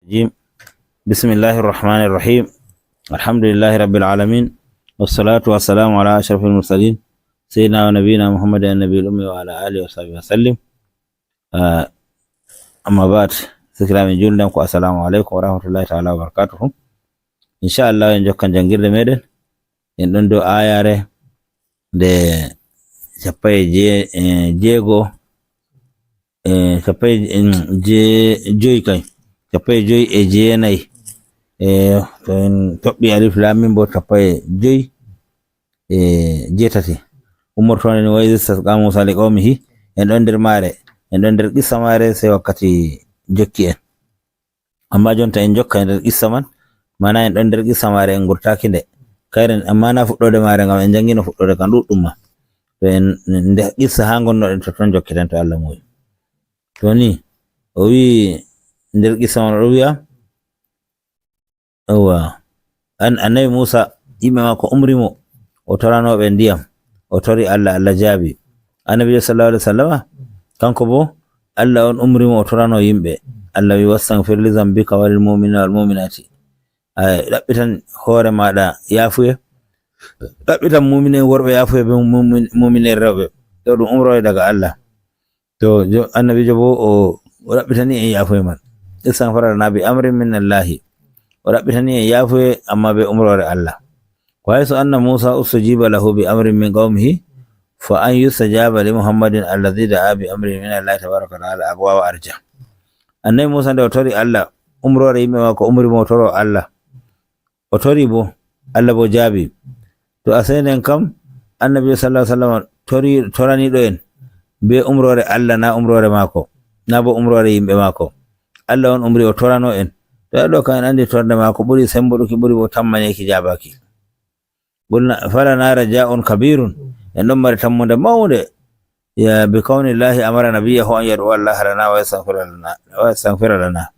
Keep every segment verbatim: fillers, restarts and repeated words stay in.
الرجيم. بسم الله الرحمن الرحيم. الحمد لله رب العالمين. والصلاة والسلام على أشرف المرسلين سيدنا ونبينا محمد النبي الأمي وعلى آله وصحبه وسلم. آه، أما بعد، سكرامي جولدم كو، السلام عليكم ورحمة الله تعالى وبركاته. إن شاء الله، إن جوكان جانغيرد ميدن، إن دون دو آياري دي شابي جي، إيه، جيغو، إيه، شابي، إيه، جي، جوي كاي. شابي جوي إيه جي ناي. إيه، تو إن توبي ألف لام ميم بو شابي جوي. E jeetati. Ummortooɗen, "Wa iz istasqa Muusa li qawmihi", en ɗon nder maare, en ɗon nder qissa maare, sey wakkati jokki en. Amma jonta en jokka nder qissa man, mana en ɗon nder qissa maare, en ngurtaaki nde. Kayren, amma na fuɗɗoode maare, ngam en janngino fuɗɗoode kan ɗuɗɗum ma. To en, nde qissa haa ngonnoɗen totton jokketen to Allah muuyi. To ni, o wi'i nder qissa man, o ɗo wi'a, Yawwa. An-, Annabi Muusa, yimɓe maako umri mo, o torano ɓe ndiyam. O tori Allah, Allah jaabi. Annabiijo sallallahu alaihi wasallama, kanko bo, Allah on umri mo o torano yimɓe. Allah wi, "Wastaghfir li zambika walil mu'minina wal mu'minati." Ay, ɗaɓɓitan hoore maaɗa yaafuye. Ɗaɓɓitan mu'mine worɓe yaafuye be mu'min-, mu'mine rewɓe. Ɗo ɗum umroore daga Allah. To, jo-, annabiijo bo o, o ɗaɓɓitani en yaafuye man. "Istaghfara lana bi amrin min Allahi." O ɗaɓɓitani en yaafuye, amma be umroore Allah. "Wa haythu anna Musa ustujiba lahu bi amrin min qawmihi, fa an yustajaba li Muhammadin alladhi da'a bi amrin min Allahi tabaraka wa ta'ala aqwa wa arja." Annabi Musa nde o tori Allah, umroore yimɓe maako umri mo o toro Allah. O tori bo, Allah bo jaabi. To a senen kam, Annabi sallallahu alaihi wasallam tori, toraniɗo en be umroore Allah, na umroore maako, na bo umroore yimɓe maako. Allah on umri o torano en. To ɗo kan en andi torde maako ɓuri sembuɗuki, ɓuri bo tammaneeki jaabaki. Qulna, falana raja'un kabirun. En ɗon mari tammunde mawnde. Ya, bi kawni Allahi amara nabiyahu an yad'u Allah lana wa yastaghfira lana, wa yastaghfira lana.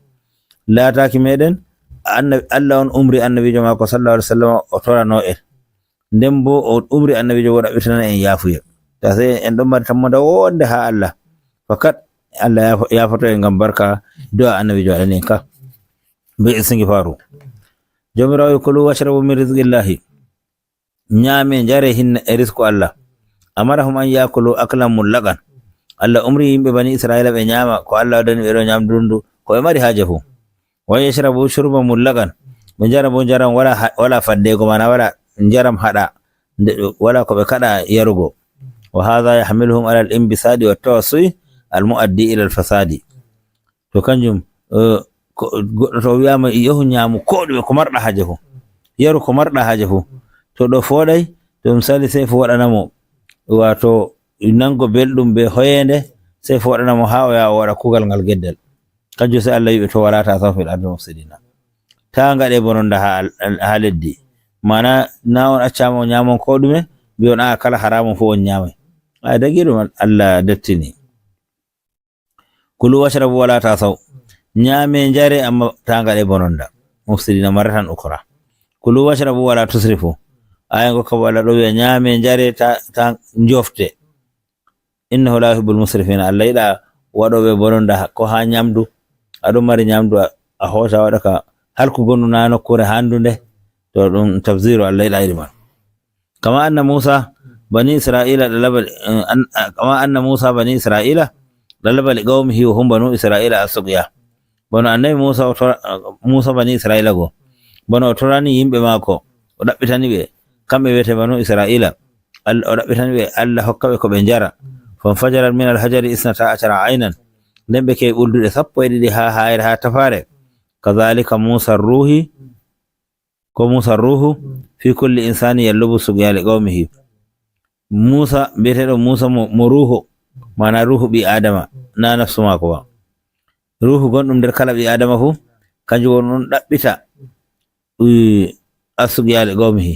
Laataaki meɗen, anna-, Allah on umri annabiijo maako sallallahu alaihi wasallam o torano en. Nden bo o umri annabiijo o ɗaɓɓitana en yaafuye. Ta sey en ɗon mari tammunde wonde haa Allah. Fakat Allah yaafo-, yaafoto en ngam barka du'a annabiijo waɗani en ka. Be istighfaru. Joomiraawo, "Kulu washrabu min rizqillahi." Nyaame, njare hinna e risku Allah. Amarahum an yakulu aklan mutlaqan. Allah umri yimɓe Bani Isra'ila ɓe nyaama ko Allah waddani ɓe ɗo nyaamdu ndu, ko ɓe mari haaje fuu. Wa yashrabu shurban mutlaqan. Ɓe njara bo njaram wala ha-, wala faddeego, mana wala njaram haɗa, nde, wala ko ɓe kaɗa yarugo. Wa hadha yahmiluhum ala al-inbisadi wa tawassu'i al-muaddi ila al-fasadi. To kanjum, eh, ko, goɗɗo to o wi'ama, "Yahu nyaamu ko ɗume ko marɗa haaje fuu. Yaru ko marɗa haaje fuu." To ɗo fooɗay, to misali sey fuu waɗana mo, wato nango belɗum be hoyeende, sey fuu waɗana mo haa o yaha o waɗa kuugal ngal geddal. Kanjum sey Allah wi'i ɓe, "To wala ta'thaw fil ardi mufsidina." Taa ngaɗe bononda haa, haa leddi. Mana na on accama on nyaamon ko ɗume, mbi'on, "A'a, kala haramun fuu on nyaamay." Ay, dagiɗum Allah dettini. "Kulu washrabu wala ta'thaw." Nyaame, njare, amma taa ngaɗe bononda. Mufsidina marratan ukra. "Kulu washrabu wala tusrifu." Aya ngo kam Allah ɗo wi'a, "Nyaame, njare, ta, ta njofte." "Innahu la yuhibbul musrifin." Allah yiɗa waɗoɓe bononda ko haa nyamdu. A ɗon mari nyamdu, a, a hoosa waɗa ka halkugo ndu na nokkuure handunde. To ɗum tabziru, Allah yiɗa iri man. Kama anna Musa bani Isra'ila ɗalaba, eh, an-, ah, kama anna Musa bani Isra'ila ɗalaba li qawmihi wa hum banu Isra'ila as-suqya. Bano annabi Musa o tora, Musa bani Isra'ila go. Bano o torani yimɓe maako, o ɗaɓɓitani ɓe, kamɓe wiyete banu Isra'ila. Al-, o ɗaɓɓitani ɓe Allah hokka ɓe ko ɓe njara. Fanfajarat min al-hajari isnata ashara aynan. Nden ɓe keɓi ɓulduɗe sappo e ɗiɗi haa hayre, haa tafaare. Kadhalika Musa ruhi, ko Musa ruhu, fi kulli insani yallubu suqya li qawmihi. Musa, biyeteeɗo Musa mo, mo ruhu, maana ruhu ɓii Adama, na nafsu maako ba. Ruhu gonɗum nder kala ɓii Adama fuu, kanjum woni ɗum ɗaɓɓita, eh, as-suqya li qawmihi.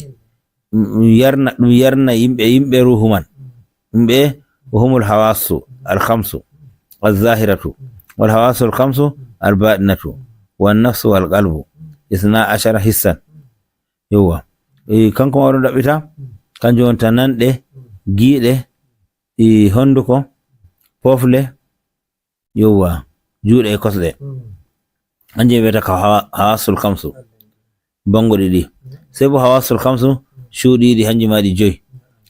Ɗum yarna, ɗum yarna yimɓe, yimɓe ruhu man. Ɗum ɓe, wa humul hawasu al-khamsu, az-zahiratu, wal hawasu al-khamsu al-batinatu, wan nafsu wal qalbu, isna ashara hissan. Yowwa. E, kanko ma o ɗon ɗaɓɓita, kanjum wonta nanɗe, giiɗe, e, honduko, pofle, yowwa, juuɗe e kosɗe. Hanjum ɓe wiyata ka hawa-, hawasul kamsu. Banngo ɗiɗi. Sey bo hawasul kamsu, cuuɗi ɗiɗi, hanjum ma ɗi joyi.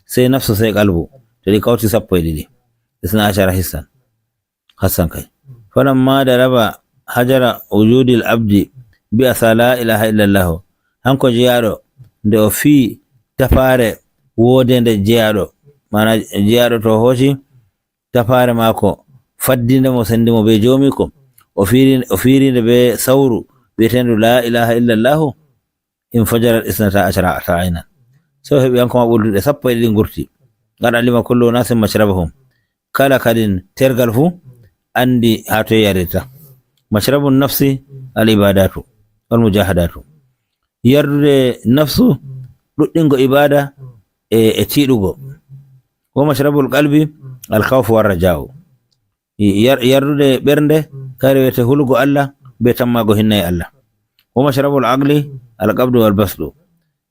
Sey nafsu, sey qalbu. To ɗi kawti sappo e ɗiɗi. Isna ashara hissan. Hassan kay. Falamma daraba hajara wujudil abdi bi asa la ilaha illallahu. Hanko jeyaaɗo, nde o fii tafaare woodende jeyaaɗo. Maana jeyaaɗo to hooci tafaare maako, faddinde mo, sendi mo be joomiiko, o fiiri, o fiirinde be sawru wi'eteendu la ilaha illallahu, infajarat isnata ashara aynan. So heɓi hanko ma ɓulduɗe sappo e ɗiɗi ngurti. Qad alima kullu unasin mashrabahum. Kala kadin tergal fuu anndi haa toye yarirta. Mashrabun nafsi al ibadatu wal mujahadatu. Yardude nafsu, ɗuɗɗingo ibada e, e tiiɗugo. Wa mashrabul qalbi al khawfu war raja'u. Yar-, yardude ɓernde, kayre wiyete hulugo Allah be tammaago hinna e Allah. Wa mashrabul aqli al qabdu wal basdu.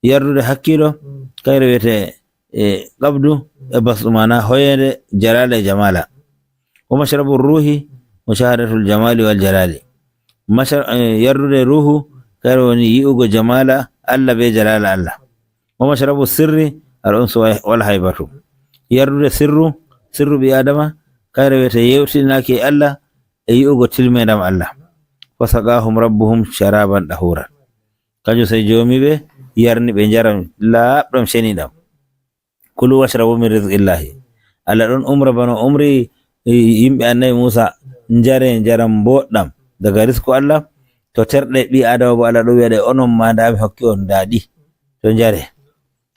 Yardude hakkiilo, kayre wiyete, e, qabdu e basdu, maana hoyeende, jalaala e jamaala. Wa mashrabul ruhi mushahadatul jamali wal jalali. Mashra-, e, yardude ruhu, kayre woni yi'ugo jamaala Allah be jalaala Allah. Wa mashrabu sirri al unsu wa-, wal haybatu. Yardude sirru, sirru ɓii Aadama, kayre wiyete yewtinaaki e Allah e yi'ugo tilmeendam Allah. Fa saqahum rabbuhum sharaban dahuran. Kanjum sey joomiiɓe yarni ɓe njaram laaɓɗam ceniɗam. Kulu washrabu min rizqillahi. Allah ɗon umra bano umri yimɓe annabi Muusa, njare njaram mboɗɗam daga risku Allah. To terɗe ɓii Aadama bo Allah ɗon wi'a ɗe, onon ma ndaa mi hokki on ndaa ɗi. To njare.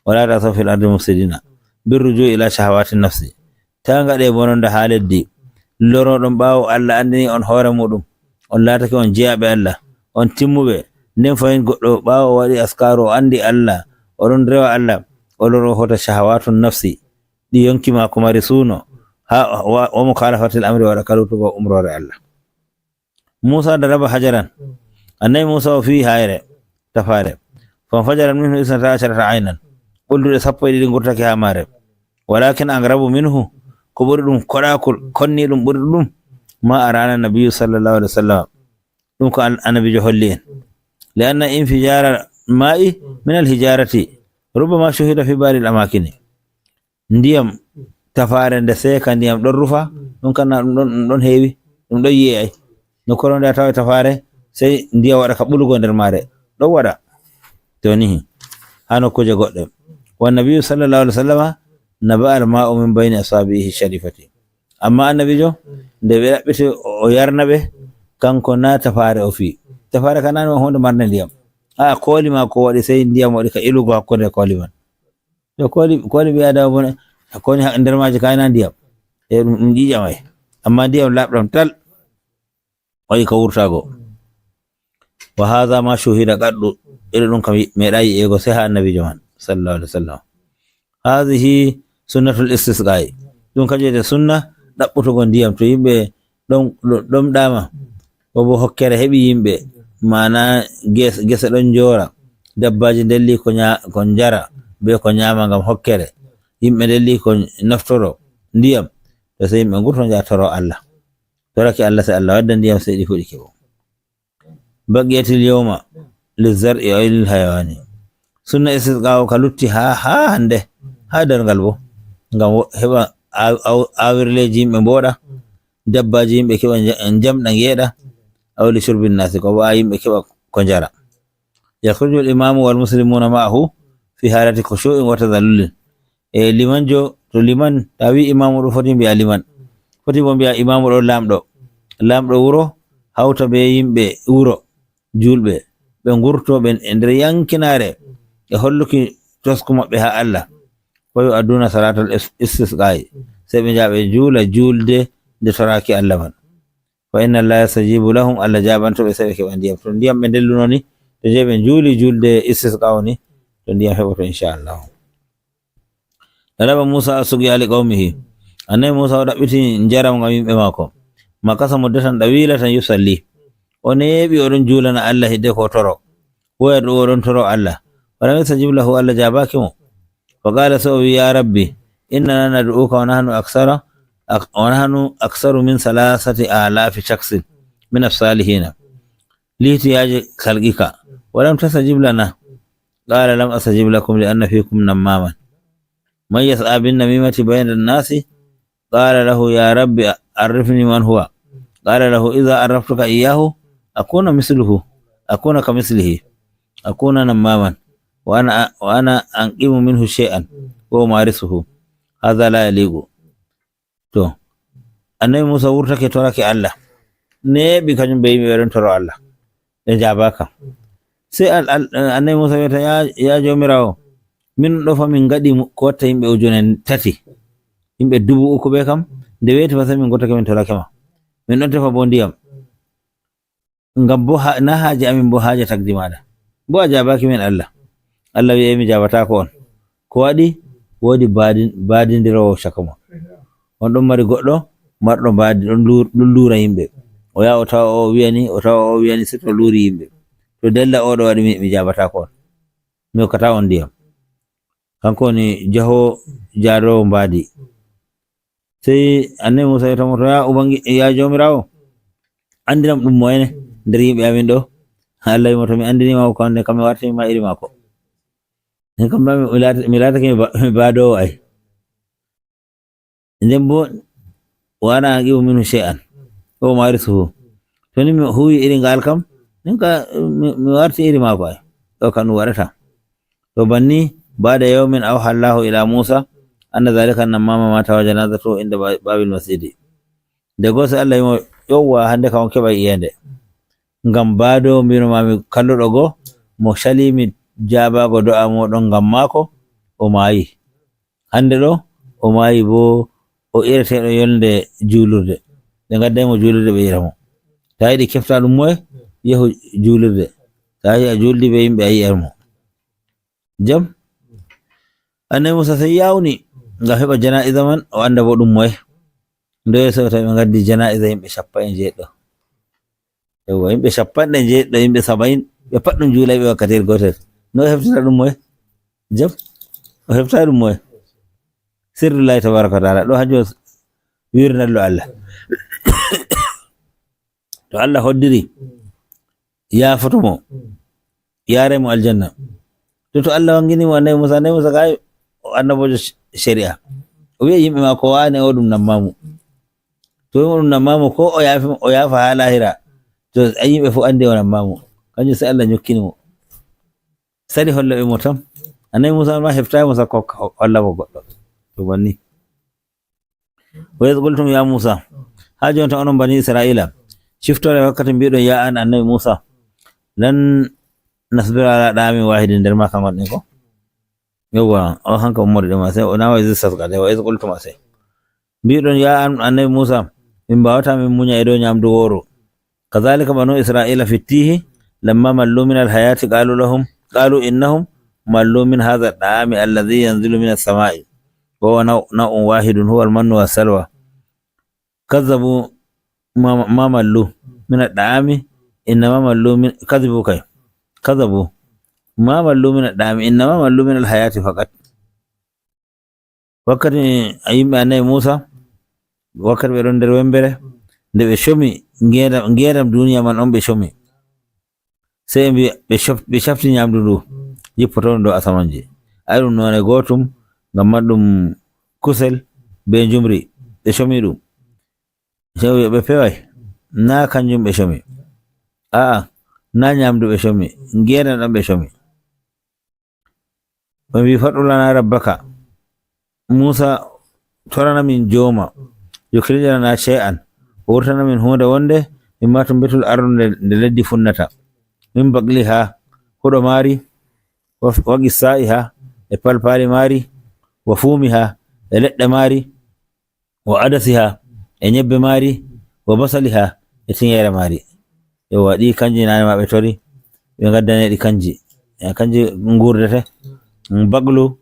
Wala ta'thaw fil ardi mufsidina. Birruju ila shahawati nafsi. Taa ngaɗe bononda haa leddi. Loroɗon ɓaawo Allah anndini on hoore muɗum. On laatake on jeyaaɓe Allah. On timmuɓe. Nden fahin goɗɗo ɓaawo o waɗi askaaru o anndi Allah. O ɗon rewa Allah. O loro hoota shahawatun nafsi. Ɗi yonki maako mari suuno. Haa wa, wa mukhalafatil amri waɗa kalutugo umroore Allah. Muusa daraba hajaran. Annabi Muusa o fiyi hayre, tafaare. Fanfajarat minhu isnata asharata aynan. Ɓulduɗe sappo e ɗiɗi ngurtake haa maare. Walakin angrabu minhu, ko ɓuri ɗum koɗaakol, konni ɗum ɓuri ɗum, ma arana nabiyyu sallallahu alaihi wasallam. Ɗum ko an-, annabiijo holli en. Li'anna infijara ma'i min al-hijarati. Rubbama shuhida fi ba'dil amakini. Ndiyam tafaare nde seeka, ndiyam ɗon rufa, ɗum kan na ɗum ɗon, ɗum ɗon heewi, ɗum ɗon yi'e ay. Nokkuure nde a tawa tafaare, sey ndiyam waɗa ka ɓulugo nder maare. Ɗon waɗa. To nihi. Haa nokkuuje goɗɗe. Wa nabiyyu sallallahu alaihi wasallama naba al ma'u min bayni asabi'ihi sharifati. Amma annabiijo, nde ɓe ɗaɓɓiti o, o yarna ɓe, kanko na tafaare o fii. Tafaare ka nani on huunde marnde ndiyam. Haa kooli ma ko waɗi sey ndiyam waɗi ka ilugo hakkunde kooli man. Yo kooli, kooli ɓii Aadama bone, ko woni ha nder maaji kaay na ndiyam. E ɗum, ɗum ƴiƴam ay. Amma ndiyam laaɓɗam tal, waɗi ka wurtaago. Wa haadha ma shuhida qaddu, irin ɗum kam meeɗaa yi'eego sai ha annabiijo man, sallallahu alaihi wasallam. Haadhihi sunnatul istisqa'i. Ɗum kanjum wiyete sunna ɗaɓɓutugo ndiyam to yimɓe ɗom-, ɗo-, ɗomɗaama. Ko bo hokkere heɓi yimɓe, maana ges-, gese ɗon njoora, dabbaaji ndelli ko nya-, ko njara, be ko nyaama ngam hokkere. Yimɓe ndelli ko naftoro ndiyam, to sey yimɓe ngurto njaha toro Allah. Torake Allah, sey Allah wadda ndiyam, sey ɗi fuɗi keɓo. Baqiyatil yawma lizar'i aw lil hayawani. Sunna istisqa o ka lutti ha, ha hande, ha darngal bo. Ngam wo-, heɓa aw-, aw-, awirleji yimɓe mbooɗa, dabbaji yimɓe keɓa nja-, njamɗa ngeeɗa, aw li shurbin nasi, ko ba yimɓe keɓa ko njara. Yakhrujul imamu wal muslimuna ma'ahu fi halati khushu'in wa tadhallulin. E limanjo, to liman, ta wi imamu ɗum foti mbi'a liman. Foti bo mbi'a imamu ɗo laamɗo. Laamɗo wuro hawta be yimɓe wuro, julɓe. Ɓe ngurto ɓe e nder yankinaare, e holluki tosku maɓɓe ha Allah. Wa yu'adduna salatal is-, istisqa'i. Sey ɓe njaha ɓe juula julde nde toraaki Allah man. Fa inna Allah yastajibu lahum, Allah jaabanto ɓe sey ɓe keɓa ndiyam. To ndiyam ɓe ndelluno ni, to je ɓe juuli julde istisqa o ni, to ndiyam heɓoto inchallahu. Talaba Musa as-suqya li qawmihi. Annabi Musa o ɗaɓɓiti njaram ngam yimɓe maako. Makasa muddatan dawilatan yusalli. O neeɓi o ɗon juulana Allah hidde ko toro. Woya ɗo o ɗon toro Allah. Walam yastajib lahu, Allah jaabaaki mo. Wa qala, sey o wi, ya Rabbi, innana nad'uka wa nahnu aksara, ak-, wa nahnu aksaru min salasati alafi shakhsin min as-salihina. لاحتياج خلقك، ولم تستجب لنا. قال: لم أستجب لكم لأن فيكم نماما. من يسعى بالنميمة بين الناس، قال له: يا رب عرفني من هو. قال له: إذا عرفتك إياه أكون مثله، أكون كمثله، أكون نماما، وأنا، وأنا أنقم منه شيئا وأمارسه. هذا لا يليق. To, Annabi Muusa wurtake torake Allah, neeɓi kañum bee yimɓe ɓe ɗon toro Allah, ɓe njaabaaka. Sey al-, al-, Annabi Muusa wi'ata, "Yaa, yaa Joomiraawo, min ɗo fa min ngaɗi mu-, ko watta yimɓe ujune tati, yimɓe dubu uku ɓe kam, nde weeti fa sey min ngottake min torake ma. Min ɗon tefa boo ndiyam." Ngam bo ha-, na haaje amin bo haaje tagdi maaɗa. Bo a jaabaaki min Allah. Allah wi'i, "Mi jaabataako on." Ko waɗi? Woodi baadi-, baadindiroowo caka mon. On ɗon mari goɗɗo marɗo baadi, ɗon luur-, ɗon luura yimɓe. O yaha o tawa o wi'ani, o tawa o wi'ani, sey to luuri yimɓe. To della o ɗo waɗi mi, mi jaabataako on. Mi hokkataa on ndiyam. Kanko woni jaho jaadoowo mbaadi. Sey Annabi Muusa wi'ata mo, "To yaa Ubangi-, yaa Joomiraawo, anndiram ɗum moye ne nder yimɓe amin ɗo?" Allah wi'i mo, "To mi anndini ma ko, nden kam mi wartiri ma iri maako. Nden kam mi laat-, mi laatake mi ba-, mi baadoowo ay. Nden bo, wa ana anqimu minhu shay'an, wa umarisuhu. To ni mi huwi iri ngal kam, nden ka mi, mi warti iri maako ay. Ɗo kam ɗum waɗata." To banni, ba'da yawmin awha Allahu ila Musa anna dhalika an-nammama mata wa janazatuhu inda ba-, babil masjidi. Nde goo sey Allah wi'i mo, "Yowwa, hannde kam on keɓay iyeende. Ngam baado mbino maami kalluɗo go, mo cali mi jaabaago do'a mooɗon ngam maako, o maayi. Hannde ɗo, o maayi bo o ireteeɗo yolnde juulirde. Ɓe ngadday mo juulirde, ɓe ira mo. To a yiɗi kefta ɗum moye, yehu juulirde. To a yi'a juuldi bee yimɓe, a yi'ay mo." Jam? Annabi Muusa sey yawni ngam heɓa janaa'iza man, o annda bo ɗum moye. Ndoye sey o tawi ɓe ngaddi janaa'iza yimɓe cappanɗe njeeɗiɗo. Yawwa, yimɓe cappanɗe njeeɗiɗo, yimɓe saba'in, ɓe pat ɗum juulayɓe wakkatiire gootel. No o heftata ɗum moye? Jam? O heftaay ɗum moye? Sirrullaahi tabaaraka wa ta'aala. Ɗo hannjum o wiirnallo Allah. To Allah hoddiri, yaafoto mo, yaaray mo aljanna. To, to Allah wanngini mo Annabi Muusa, Annabi Muusa kay o annaboojo c-, ceri'a. O wi'a yimɓe maako, "Waane o ɗum nammaamu." To wi'i mo ɗum nammaamu, ko o yaafi, o yaafa haa laahira. To, a yimɓe fof anndi o nammaamu. Kanjum sey Allah nyokkini mo. Sali holla ɓe mo tan. Annabi Muusa ma heftaay mo sakko o holla mo goɗɗo. To banni. Wa iz qultum ya Muusa. Haa jooni tan onon bani Isra'iila. Ciftore wakkati mbi'uɗon ya an Annabi Muusa. Lan nasbira ala da'amin wahidin, nder maaka ngonɗen ko? Yawwa, o hanka ummorde ma sey, o na wa iz istasqa de, wa iz qultum sey. Mbi'uɗon ya an Annabi Muusa, min mbaawataa min munya e dow nyaamdu wooru. Kadhalika banu Isra'iila fi ttiihi, lamma mallu min al-hayaati qaalu lahum, qaalu innahum mallu min haadha ad-da'aami alladhii yanzilu mina as-samaa'i, wa huwa naw-, naw'un waahidun huwa al-mannu was-salwaa. Kadhabu ma, ma mallu mina ad-da'aami, innama mallu min, kadhibu kay. Kadhabu ma mallu mina ad-da'aami, innama mallu mina al-hayaati faqat. Wakkati a yimɓe Annabi Muusa, wakkati ɓe ɗon nder wembere, nde ɓe comi ngeendam, ngeendam duniya man on ɓe comi. Sey ɓe mbi'a, ɓe cof-, ɓe cafti nyaamdu ndu, jippotoondu dow asamanji. Ay ɗum noone gootum, ngam man ɗum kusel bee njumri, ɓe comi ɗum. Sey o wi'a ɓe peway, naa kanjum ɓe comi. A'a, naa nyaamdu ɓe comi, ngeendam ɗam ɓe comi. O wi'i, "Fad'u lana rabbaka." Muusa, torana min jooma. "Yukhrij lana shay'an." O wurtana min huunde wonde, "Mimma tunbitul ardu," nde, nde leddi funnata. "Min baqliha," huɗo maari, "wa, wa qissaiha," e palpali maari, "wa fumiha," e leɗɗe maari, "wa adasiha," e nyebbe maari, "wa basaliha," e tiŋere maari. Yewwa, ɗi kanji naane ma ɓe tori, ɓe ngaddane ɗi kanji. E kanji ngurdete. Baglu,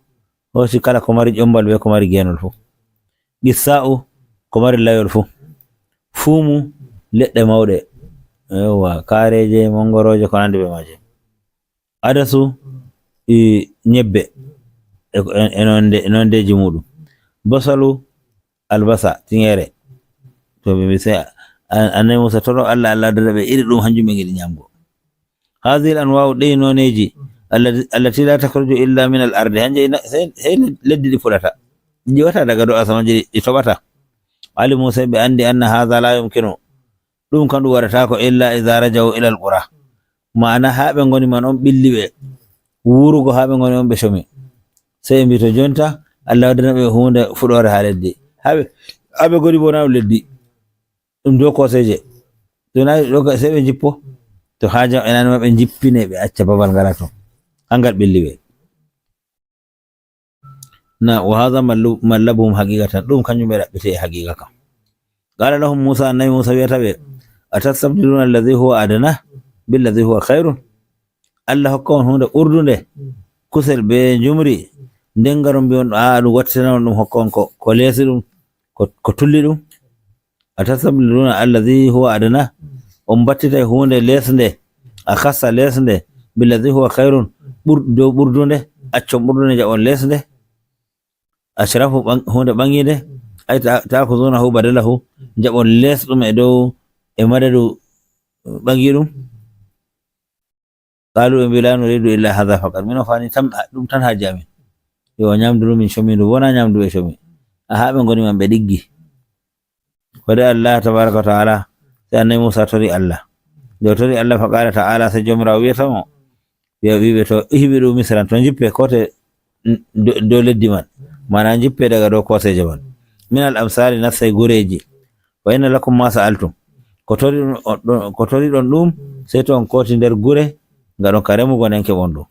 hoosi kala ko mari ƴombal be ko mari geenol fuu. Qissa'u, ko mari layol fuu. Fuumu, leɗɗe mawɗe. Yewwa, kaareeje, mongorooje, ko nandi be maaje. Adasu, e nyebbe, e, e, e nonde, e nondeeji muuɗum. Basalu, albasa, tiŋere. To ɓe mbi sey a-, a-, Annabi Muusa toro Allah, Allah addana ɓe iri ɗum, hanjum ɓe ngiɗi nyaamgo. Hadhihi al-anwa'u, ɗi nooneeji, allati, allati la takhruju illa min al-ardi, hanje ina, sey, sey leddi ɗi fuɗata. Ɗi ƴiwata daga dow asamanji, ɗi, ɗi toɓata. Alimu, sey ɓe anndi, anna hadha la yumkinu, ɗum kam ɗum waɗataako illa idha raja'u ila al-qura. Maana haa ɓe ngoni man on ɓilli ɓe. Wuurugo haa ɓe ngoni on ɓe comi. Sey ɓe mbi to jonta, Allah waddana ɓe huunde fuɗoore haa leddi. Haa ɓe, haa ɓe ngoni bo na ɗum leddi. Ɗum dow kooseeje. To na ɗo ka-, sey ɓe njippo. To haaja enani maɓɓe njippine ɓe acca babal ngara to. Haa ngal ɓilli ɓe. Na, wa hadha mallu-, mallabuhum haqiqatan. Ɗum kanjum ɓe ɗaɓɓete e haqiqa kam. Qala lahum Musa, annabi Musa wi'ata ɓe, "Atastabdiluna alladhi huwa adna billadhi huwa khairun?" Allah hokka on huunde ɓurdunde, kusel be njumri, nden ngaron mbi'on, "Aa, ɗum wattitana on, ɗum hokka on ko, ko leesi ɗum, ko, ko tulli ɗum." "Atastabdiluna alladhi huwa adna?" On mbattitay huunde lesnde, akhassa lesnde, billadhi huwa khairun, ɓur-, dow ɓurdunde, accon ɓurdunde, njaɓon lesnde. Ashrafu, ɓang-, huunde ɓaŋiinde, ay ta-, ta'khuzunahu badalahu, njaɓon lesɗum e dow, e madadu ɓaŋiiɗum. Qalu, ɓe mbi, "La nuridu illa hadha faqat." Mino fani tan, ɗum tan haaji amin. Yo nyamdu ndu min comi ndu, wona nyamdu ɓe comi. Aha, ɓe ngoni man ɓe ɗiggi. Ko de Allah tabaraka wa ta'ala, sey annabi Musa tori Allah. Nde o tori Allah, fa qala ta'ala, sey Joomiraawo wi'ata mo, wi'a, wi'ɓe to, "Ihbitu Misran, to njippe, koote n-, do-, dow leddi man." Maana njippe daga dow kooseeje man. "Min al amsari", nassay gureeji. "Wa inna lakum ma sa'altum." Ko tori ɗum, o-, ɗo-, ko toriɗon ɗum, sey to on kooti nder gure, ngaɗon ka remugo nden keɓon ɗum.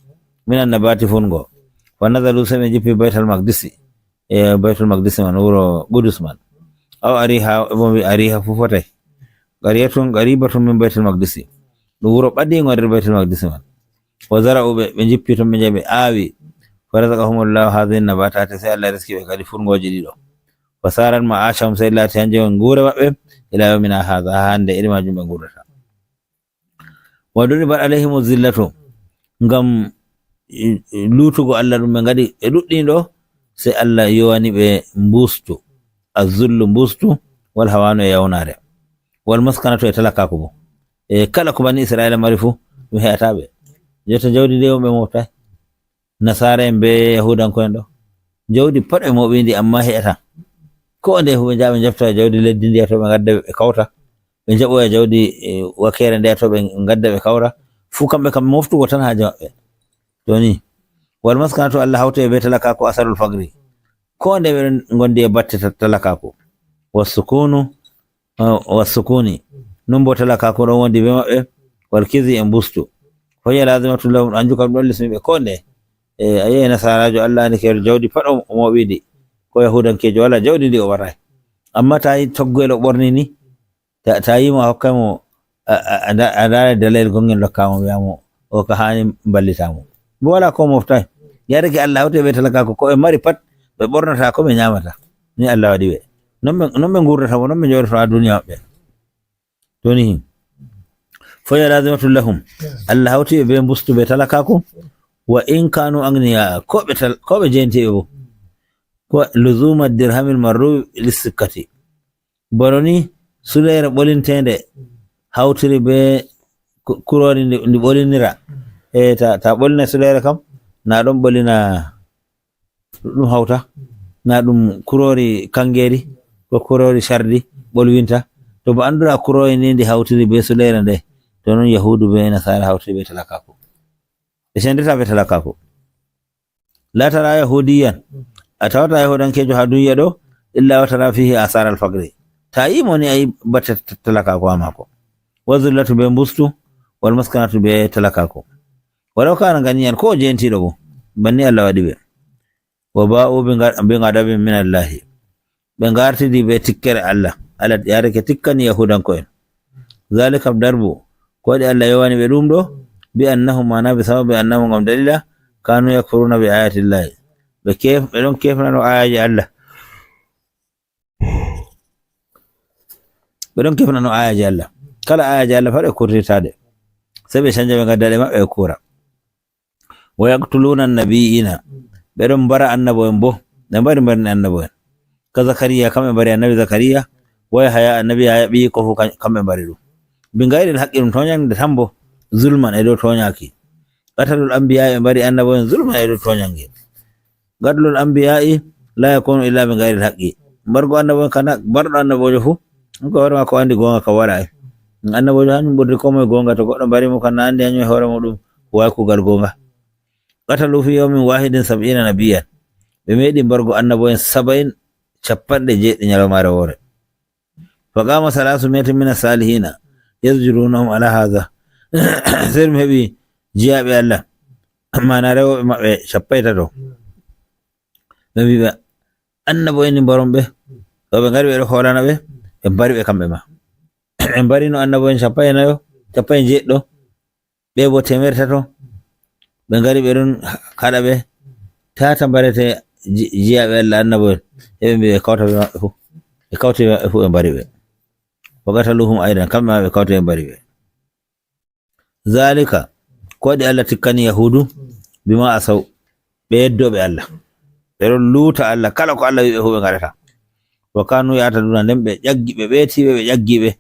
"Min an nabati fungo." Fa nazalu, sey ɓe njippi Baytal Maqdisi. E Baytul Maqdisi man, wuro Qudus man. Aw Ariha, e bo mbi Ariha fu fotay. Qariyatun qaribatun min Baytul Maqdisi. Ɗum wuro ɓadiingo nder Baytul Maqdisi man. Wa zara'u, ɓe, ɓe njippi ton, ɓe njahi ɓe aawi. Fa razaqahumullahu hadhihi nabatati, sey Allah riski ɓe kadi furngooji ɗiɗo. Wa sarat ma'ashahum, sey laati hanje on nguure maɓɓe, ila yawmina hadha, haa hande iri majum ɓe ngurdata. Wa duribat alayhimu zillatu, ngam, i, i, luutugo Allah ɗum ɓe ngaɗi, ɓe ɗuɗɗini ɗo, sey Allah yowani ɓe mbustu, azzullu mbustu, wal hawanu e yawnaare, wal maskanatu e talakaaku bo. E kala ko bani Isra'ila mari fu, ɗum he'ata ɓe. Jotta jawdi ndi on ɓe moftay. Nasaara en be Yahuudanko'en ɗo. Jawdi pat ɓe mooɓi ndi, ammaa he'ata. Ko ndeye fu ɓe njaha ɓe njofta jawdi leddi ndi, to ɓe ngadda ɓe kawta. Ɓe njaɓoya jawdi, e, wakeere nde, to ɓe ngadda ɓe kawra. Fuu kamɓe kam moftugo tan haaje maɓɓe. To ni, wal maskanatu, Allah hawti ɓe be talakaaku, asarul fagri. Ko nde ɓe ɗon ngondi e batte ta-, talakaaku. Wassukunu, eh, wassukuni. Non bo talakaaku ɗon wondi be maɓɓe. Wal kizi, e mbustu. Fa hiya lazimatu lahum, anju kam ɗon lesmi ɓe ko nde. E, a yi'ay nasaaraajo Allah andi keeɗo jawdi pat o, o mooɓi ndi. Ko yahuudankeejo wala jawdi ndi o waɗaay. Amma ta yi toggoyel o ɓorni ni, ta, ta yi mo a hokkay mo, a, a, a nda-, a ndaara daleyel gongel ndokka mo, wi'a mo, o ka haani mballita mo. Bo wala ko moftay. Yarake Allah hawti ɓe talakaaku, ko ɓe mari pat, ɓe ɓornata, ko ɓe nyaamata. Ni Allah waɗi ɓe. Non ɓe, non ɓe ngurdata bo, non ɓe njooɗoto haa duniya maɓɓe. To ni, fa hiya lazimatu lahum. Allah hawti ɓe be mbustu, be talakaaku. Wa in kanu agniya, ko ɓe tal-, ko ɓe jentiɓe bo. Ko luzuma dirhamil marru lis sikkati. Bano ni, suleyre ɓolinteende hawtiri be ku-, kuroori ndi, ndi ɓolinira. E ta, ta ɓolina suleyre kam, na ɗon ɓolina ɗum hawta, na ɗum kuroori kangeeri, ko kuroori cardi ɓolwinta. To bo anndura kuroori ndi ndi hawtiri be suleyre nde, to non Yahuudu be Nasaara hawtiri be talakaaku. Ɓe sendirta be talakaaku. La tara Yahuudiyan, a tawata Yahuudankeejo haa duniya ɗo, illa wa tara fihi asar al faqri. Ta yi mo ni, a yi batte t-, talakaaku haa maako. Wa zullatu, be mbustu, wal maskanatu, be talakaaku. Walaw kana ganiyan, ko o jentiiɗo bo, banni Allah waɗi ɓe. Wa ba'u bi nga-, bi ghadabin min Allahi. Ɓe ngartidi be tikkere Allah. Allah yaadake tikkani Yahuudanko'en. Zalika darbu, ko waɗi Allah yowani ɓe ɗum ɗo, bi annahum, maana bi sababi annahum, ngam dalila, kanu yakfuruna bi ayati Allahi. Ɓe kef-, ɓe ɗon kefnano ayaji Allah. Ɓe ɗon kefnano ayaji Allah. Kala ayaji Allah pat ɓe kurtitaade. Sey ɓe canja, ɓe ngadda ɗe maɓɓe, ɓe kuura. Wa yaqtuluna annabiyina. Ɓe ɗon mbara annabo'en bo. Ɓe mbari, mbarni annabo'en. Ka Zakariya, kamɓe mbari annabi Zakariya. Wa Yahaya, annabi Yahaya ɓiyiiko fu, kam-, kamɓe mbari ɗum. Bi ghayril haqqi, ɗum tooñannde tan bo. zulman e dow tooñaaki. Qatalul anbiya, ɓe mbari annabo'en zulman e dow tooñange. Qatlul anbiya'i la yakunu illa bi ghayril haqqi. Mbargo annabo'en kana, mbarɗo annabojo fu, ko hoore makko andi goonga ka waɗa e. Annabojo hanyum ɓurdi ko moye goonga, to goɗɗo mbari mo kan na andi hanyum e hoore muɗum wawi kugal goonga. Qatalu fi yawmin wahidin sab'ina nabiyyan. Ɓe meeɗi mbargo annabo'en saba'in, capanɗe jeeɗiɗi ñalawmaare woore. Fa qama salasu mi'atin min as-salihina yazjurunahum ala hadha. Sey ɗum heɓi jiyaaɓe Allah, mana rewooɓe maɓɓe cappo e tato. Ɓe mbi ɓe, annabo'en ni mbaron ɓe. To ɓe ngari ɓe ɗo hoolana ɓe, ɓe mbari ɓe kamɓe ma. Ɓe mbarino annabo'en cappo e nayo, cappo e jeeɗiɗo. Ɓe bo teemeɗɗe tato. Ɓe ngari ɓe ɗon kaɗa ɓe. Tata mbarete ji-, jiyaaɓe Allah annabo'en. Eɓe mbi ɓe kawta ɓe maɓɓe fu. Ɓe kawti ɓe maɓɓe fu ɓe mbari ɓe. Wa qataluhum aidan, kamɓe ma ɓe kawti ɓe mbari ɓe. Zalika, ko waɗi Allah tikkani Yahuudu, bima asaw, ɓe yeddooɓe Allah. Ɓe ɗon luuta Allah, kala ko Allah wi ɓe fu ɓe ngaɗata. Wa kanu ya'taduna, nden ɓe ƴaggi ɓe, ɓe tiiɓe, ɓe ƴaggi ɓe.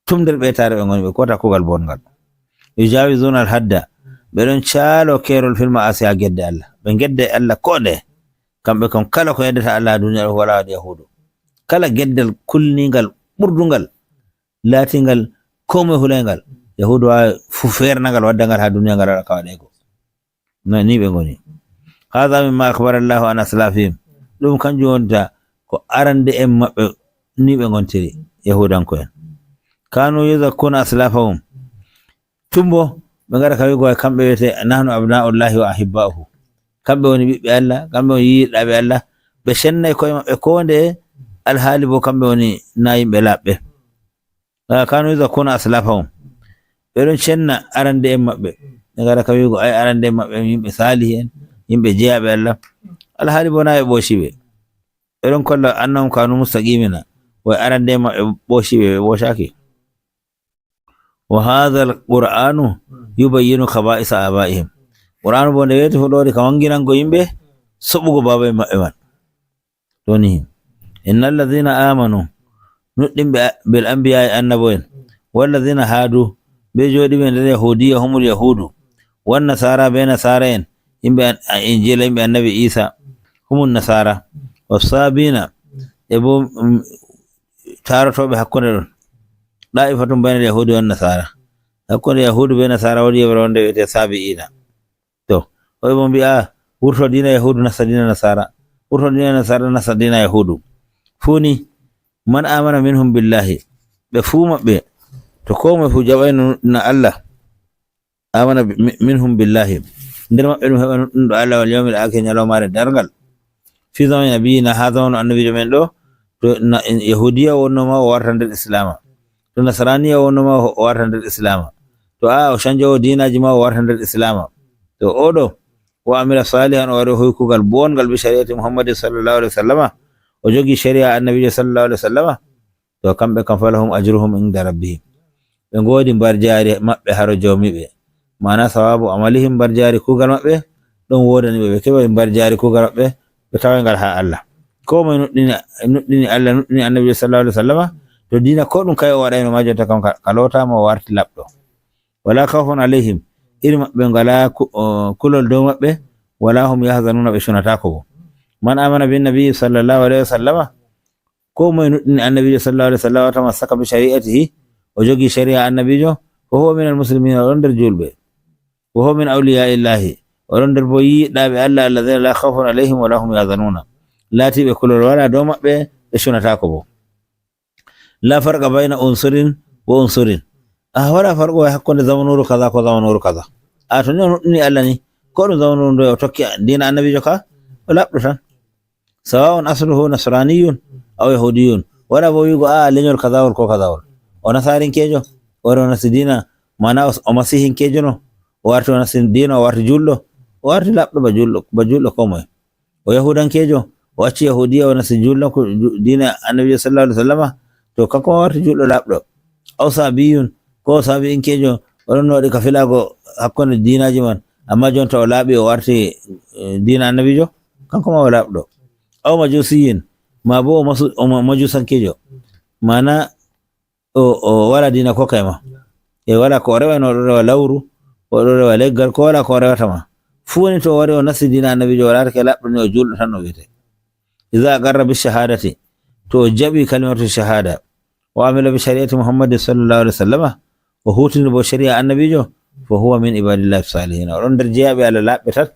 Tum nder ɓeytaare ɓe ngoni ɓe, kota kugal bongal. Yujawizuna al hadda, ɓe ɗon caalo keerol fil ma'asi ha gedde Allah. Ɓe gedde Allah ko nde. Kamɓe kam kala ko yeddata Allah ha duniya ɗo wala waɗi Yahuudu. Kala geddal kulningal, ɓurdungal, laatingal, ko moye hulayngal, Yahuudu waawi fu feernangal, waddangal haa duniya ngal waɗa ka waɗeego. No, ni ɓe ngoni. Haadha mimma akhbara Allahu an aslafihim. Ɗum kanjum wonta ko arande en maɓɓe, ni ɓe ngontiri, Yahuudanko'en. Kanu yuzakkuna aslafahum. Tumbo, ɓe ngara ka wi'ugo ay kamɓe wiyete, "Nahnu abna'ullahi wa ahibba'uhu." Kamɓe woni ɓiɓɓe Allah, kamɓe woni yiɗaaɓe Allah. Ɓe cennay ko'e maɓɓe koo ndeye, alhaali bo kamɓe woni na yimɓe laaɓɓe. Ah, kanu yuzakkuna aslafahum. Ɓe ɗon cenna arande en maɓɓe. Ɓe ngara ka wi'ugo ay arande en maɓɓe yimɓe saalihi en, yimɓe jeyaaɓe Allah. Alhaali bo na ɓe ɓooci ɓe. Ɓe ɗon kolla annahum kanu mustaqimina. Way arande en maɓɓe ɓooci ɓe, ɓe ɓoocaaki. Wa hadha al-Qur'anu yubayyinu khaba'isa aba'ihim. Qur'anu bo nde weeti fu ɗo waɗi ka wanginango yimɓe soɓugo baaba en maɓɓe man. To ni, innal ladhina amanu, nuɗɗinɓe a-, bil anbiya'i, annabo'en, wal ladhina hadu, be jooɗiiɓe nder Yahudiya, humul Yahudu, wan nasara, be nasara en, yimɓe an-, a-, Injila, yimɓe annabi Isa, humun nasara, was sabina, e bo, mm, taarotooɓe hakkunde ɗon. Da'ifatun bainal Yahudi wan Nasara. Hakkunde Yahudu be Nasara woodi yeɓre wonde wi'ete Sabi'ina. To, woɓɓe bo mbi'a, wurto diina Yahudu, nasta diina Nasara. Wurto diina Nasara, nasta diina Yahudu. Fuu ni, man amana minhum billahi. Ɓe fuu maɓɓe, to koo moye fuu jaɓayno na Allah. Amana bi-, mi-, minhum billahi. Nder maɓɓe ɗum heɓa nuɗɗinɗo Allah wal yawmil akhir, ñalawmaare darngal. Fi zamani nabiyina, haa zamanu annabiijo men ɗo, to na-, Yahudiya wonno ma, o warta nder Islaama. To Nasraniya wonno ma, o warta nder Islaama. To a, o canjoowo diinaaji ma, o warta nder Islaama. To o ɗo, wa amila salihan, o waɗi hoy kuugal boongal bi shari'ati Muhammadin sallallahu alaihi wasallama, o jogi shari'a annabiijo sallallahu alaihi wasallama, to kamɓe kam, falahum ajruhum inda rabbihim. Ɓe ngoodi mbarjaari maɓɓe haro Joomiiɓe. Maana sawabu amalihim, mbarjaari kuugal maɓɓe ɗon woodani ɓe, ɓe keɓay mbarjaari kuugal maɓɓe, ɓe taway ngal haa Allah. Koo moye nuɗɗini, nuɗɗini Allah, nuɗɗini Annabi sallallahu alaihi wasallama, to diina ko ɗum kaye o waɗayno ma, jonta kam ka, ka lootaama, o warti laɓɗo. Wala khawfun alaihim, iri maɓɓe ngalaa ku-, o, kulol dow maɓɓe, wala hum yahzanuna, ɓe cunataako bo. Man amana bin nabi sallallahu alaihi wasallama, koo moye nuɗɗini Annabiijo sallallahu alaihi wasallam, wa tamassaka bi shari'atihi, o jogi shari'a Annabiijo, fa huwa minal muslimina, o ɗon nder juulɓe. Wa huwa min awliyaillahi, o ɗon nder bo yiɗaaɓe Allah, alladhina la khawfun alaihim wa la hum yahzanuna. Laatiiɓe kulol walaa dow maɓɓe, ɓe cunataako bo. La farqa bayna unsurin wa unsurin. A, walaa farqu hakkunde zamanuuru kaza ko zamanuuru kaza. A, to ni o nuɗɗini Allah ni, ko ɗum zamanuuru ndu o tokki diina Annabiijo ka, o laɓɗo tan. Sawa'un asluhu nasraniyun aw yahudiyun. Walaa bo wi'ugo, a, lenyol kazawol ko kazawol. O nasarinkeejo, o wari o nasti diina, maana o, o masihinkeejo no. O warti o nasti diina, o warti juulɗo. O warti laɓɗo ba juulɗo, ba juulɗo ko moye. O yahudankeejo, o acci yahudiya, o nasti juulɗo ko ju-, diina Annabiijo sallallahu alaihi wasallama. To kanko ma warti juulɗo laɓɗo. Aw sabiyun, ko sabi'inkeejo, o ɗon no waɗi ka filaago hakkunde diinaaji man. Amma jonta o laaɓi, o warti, eh, diina Annabiijo, kanko ma o laɓɗo. Aw majusiyin, ma bo o masu-, o ma-, majusankeejo. Maana o, o wala diina ko kayma. E wala ko o rewa, no o ɗo rewa lawru, o ɗo rewa leggal, ko wala ko o rewata ma. Fuu woni to o wari o nasti diina annabiijo, o laatake laɓɗo ni, o juulɗo tan o wiyete. Iza aqarra bi shahadati, to o jaɓi kalimatu shahada, wa amila bi shari'ati Muhammadin sallallahu alaihi wasallama, o huutini bo shari'a annabiijo, fa huwa min ibadillahi salihina. O ɗon nder jeyaaɓe Allah laaɓɓe tan.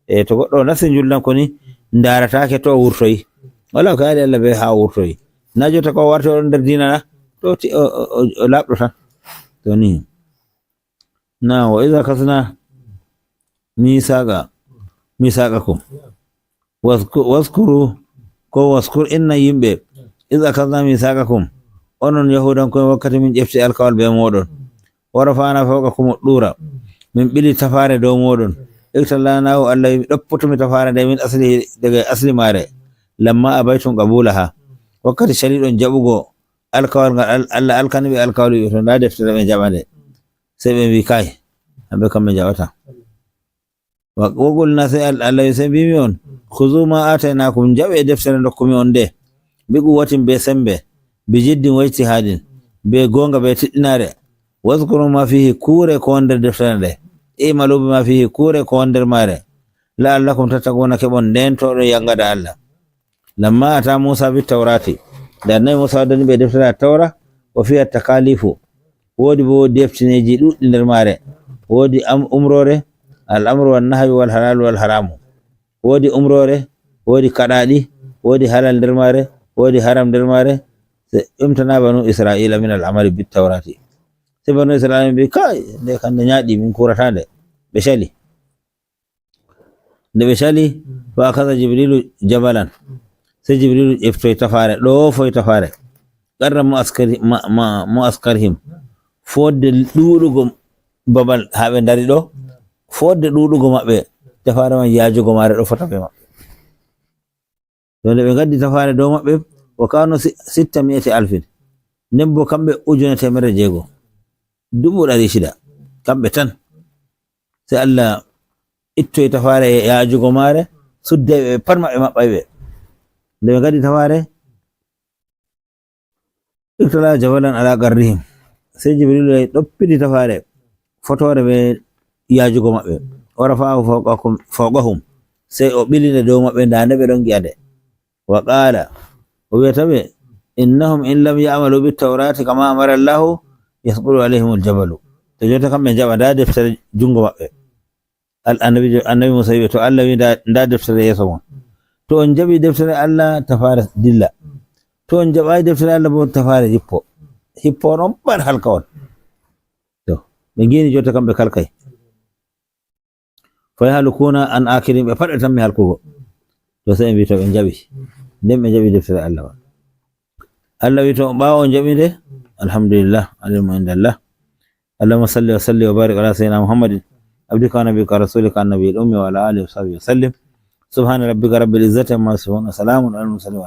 E to goɗɗo o nasti njuldan ko ni, ndaarataake to o wurtoyi. Wala ko yaali Allah be haa o wurtoyi. Na jotta ko o warti o ɗon nder diina na, to ti-, o, o, o, o laaɓɗo tan. To ni. Na wa iza kasna misaqa, misaqakum. Wasku-, waskuru, ko waskur inna yimɓe. Iza kasna misaqakum. Onon Yahudanko'en wakkati min ƴefti alkawal be mooɗon. Wa rafa'na fawqakum ɗuura. Min ɓili tafaare dow mooɗon. Iktalanahu, Allah wi mi ɗoppotumi tafaare nde min asli, daga asli maare. Lamma abaytum qabulaha. Wakkati caliɗon jaɓugo alkawal ngal Al-, Allah alkani ɓe alkawal wi to nda deftere ɓe jaɓa nde. Sey ɓe mbi kay, hamɓe kam ɓe jaɓata. Wa, wa qulna, sey Al-, Allah wi sey mbimi on, khuzu ma ataynakum, jaɓe deftere dokkumi on nde. Bi quwwatin be sembe, bi jiddin wa ijtihadin, be goonga be tiɗɗinaare. Wazkuru ma fihi, kuure ko won nder deftere nde. I'malu bima fihi, kuure ko won nder maare. La'allakum tattaquna, keɓon ndeentoɗon yangada Allah. Lamma ata Musa bi tawrati, nde annabi Musa waddani ɓe deftere a tawra, wa fiha takalifu, woodi bo deftineeji ɗuɗɗi nder maare. Woodi am-, umroore, al amru wan nahyu wal halalu wal haramu. Woodi umroore, woodi kaɗaaɗi, woodi halal nder maare, woodi haram nder maare. Se imtana banu Isra'ila min al amali bit tawrati. Se banu Isra'ila mbi, "Kai, nde kande nyaaɗi, min kurata nde." Ɓe cali. Nde ɓe cali, fa akaza Jibrilu jabalan. Se Jibrilu ƴeftoy tafaare, ɗoofoy tafaare. Qarra mu'askari-, ma-, ma-, mu'askarihim. Fodde ɗuuɗugo babal haa ɓe ndari ɗo, fodde ɗuuɗugo maɓɓe, tafaare man yaajugo maare ɗo fota be maɓɓe. To nde ɓe ngaddi tafaare dow maɓɓe, wa kanu si-, sitta mi'ati alfin. Nden bo kamɓe ujune teemerre jeego. Dubu ɗari shida. Kamɓe tan. Se Allah ittoy tafaare yaajugo maare, sudday ɓe pat maɓɓe, maɓɓay ɓe. Nde ɓe ngaddi tafaare, Ibtala jabalan ala qarrihim. Sey Jibrilu yahi ɗoppiti tafaare fotoore be yaajugo maɓɓe. Wa rafa'ahu fawqakum, fawqahum. Sey o ɓili nde dow maɓɓe, ndaa nde ɓe ɗon ngi'a nde. Wa qaala, o wi'ata ɓe, "Innahum in lam ya'malu bit tawrati kama amara Allahu, yasqutu alayhimul jabalu." To jotta kamɓe njaɓa, ndaa deftere junngo maɓɓe. Al-, annabi, annabi Musa wi'i, "To Allah wi'i nda, nda deftere yeeso mon. To on jaɓi deftere Allah, tafaare dilla. To on jaɓayi deftere Allah bo, tafaare jippo. Hippo on, on pat halka on." To, ɓe ngi'ini jotta kamɓe kalkay. Fa yahlukuna an akirin, ɓe pat ɓe tammi halkugo. To, sey ɓe mbi to ɓe jaɓi. Nden ɓe jaɓi deftere Allah man. Allah wi'i to ɓaawo on jaɓi nde, alhamdulillah, al ilmu indallah. اللهم صل وسلم وبارك على سيدنا محمد عبدك ونبيك ورسولك النبي الأمي وعلى آله وصحبه وسلم. سبحان ربك رب العزة عما يصفون وسلام على المرسلين.